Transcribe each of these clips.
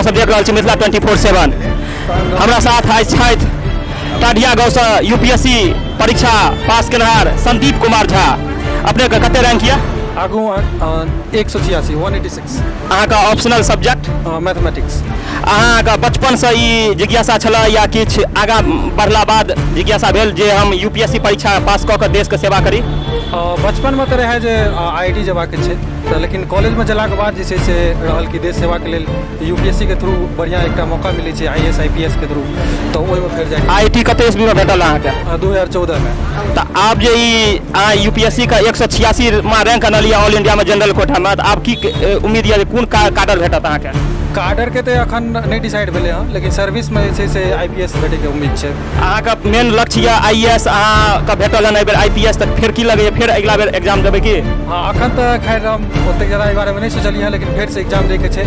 अहाँ सब देख रहल छी मिथिला 24/7। हमरा साथ आइ छथि टाढ़िया गाँवसँ यूपीएससी परीक्षा पास केनहार संदीप कुमार झा। अपनेके कते रैंक यऽ? आगू 186, 186। अहाँके ऑप्शनल सब्जेक्ट? मैथमेटिक्स। अहाँके बचपनसँ ई जिज्ञासा छलै या किछु आगाँ बढ़ला बाद जिज्ञासा भेल जे हम यूपीएससी परीक्षा पास कऽ कऽ देशके सेवा करी? बचपनमे तऽ रहै जे आईआईटी जेबाक छै तऽ, लेकिन कॉलेजमे गेलाके बाद जे छै से रहल कि देश सेवाके लेल यूपीएससी के थ्रू बढ़िआँ एकटा मौका मिलै छै, आईएएस आईपीएस के थ्रू, तऽ ओहिमे फेर जाके। आईआईटी कते ईस्वीमे भेटल अहाँके? 2014मे। तऽ आब जे ई अहाँ यूपीएससी के 186 मे रैंक अनलियै ऑल इंडियामे जनरल कोटामे, तऽ आब की उम्मीद यऽ जे कोन काडर भेटत अहाँके? काडरके तऽ एखन नहि डिसाइड भेलै हँ, लेकिन सर्विसमे जे छै से आईपीएस भेटैके उम्मीद छै। अहाँके मेन लक्ष्य यऽ आईएएस, अहाँके भेटल हन एहिबेर आईपीएस, तऽ फेर की लगैए, फेर अगिला बेर एग्जाम देबै की? हँ, एखन तऽ खैर हम ओतेक जादा एहि बारेमे नहि सोचलियै हँ, लेकिन फेरसँ एग्जाम दैके छै।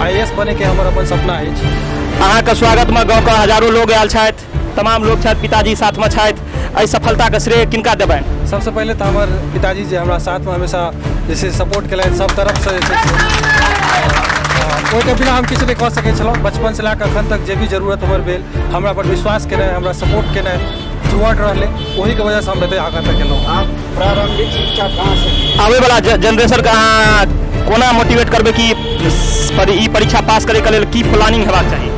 आईएएस बनैके हमर अपन सपना अछि। अहाँके स्वागतमे गाँवके हजारो लोग आयल छथि, तमाम लोग छथि, पिताजी साथमे छथि। एहि सफलताके श्रेय किनका देबनि? सबसँ पहिले तऽ हमर पिताजी, जे हमरा साथमे हमेशा जे छै सपोर्ट केलथि सब तरफसँ। जे छै से ओहिके बिना हम किछु नहि कऽ सकै छलहुँ। बचपनसँ लए कऽ एखन तक जे भी जरूरत हमर भेल, हमरा पर विश्वास केनाइ, हमरा सपोर्ट केनाइ थ्रू आउट रहलै, ओहिके वजहसँ हम एतेक आगाँ तक एलहुँ। आप प्रारंभिक शिक्षा कहाँ से की? आबैवला जेनरेशनके अहाँ कोना मोटिवेट करबै कि ई परीक्षा पास करैके लेल की प्लानिंग हेबाक चाही?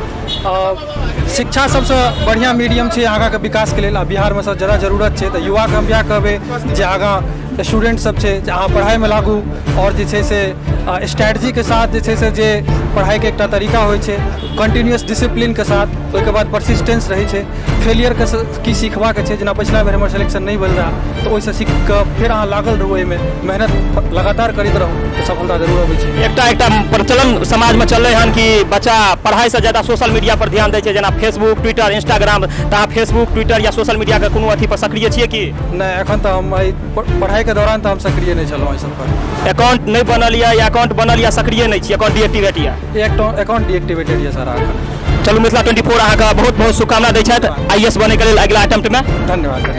शिक्षा सबसँ बढ़िआँ मीडियम छै आगाँके विकासके लेल आ बिहारमे सबसँ जादा जरूरत छै। तऽ युवाके हम इएह कहबै जे आगाँ स्टूडेंट सब छै जे अहाँ पढ़ाइमे लागू आओर जे छै से स्ट्रेटजीके साथ, जे छै से जे पढ़ाइके एकटा तरीका होइ छै कंटिन्यूअस डिसिप्लिनके साथ, ओहिके बाद परसिस्टेंस रहै छै। फेलियरके की सीखबाक छै, जेना पछिला बेर हमर सिलेक्शन नहि भेल रहए, तऽ ओहिसँ सीख कऽ फेर अहाँ लागल रहू, ओहिमे मेहनत लगातार करैत रहू, तऽ सफलता जरूर अबै छै। एकटा एकटा प्रचलन समाजमे चललै हन कि बच्चा पढ़ाइसँ ज्यादा सोशल मीडिया पर ध्यान दै छै, जेना फेसबुक, ट्विटर, इंस्टाग्राम। तऽ अहाँ फेसबुक, ट्विटर या सोशल मीडियाके कोनो अथी पर सक्रिय छियै की? नहि, एखन तऽ हम एहि पढ़ाइके दौरान तऽ हम सक्रिय नहि छलहुँ एहि सब पर। अकाउंट नहि बनल यऽ या अकाउंट बनल यऽ, सक्रिय नहि छी, अकाउंट डीएक्टिवेट यऽ? अकाउंट डीएक्टिवेटेड यऽ सारा एखन। चलू, मिथिला 24 अहाँके बहुत बहुत शुभकामना दै छथि आईएएस बनैके लेल अगिला अटेम्प्टमे। धन्यवाद।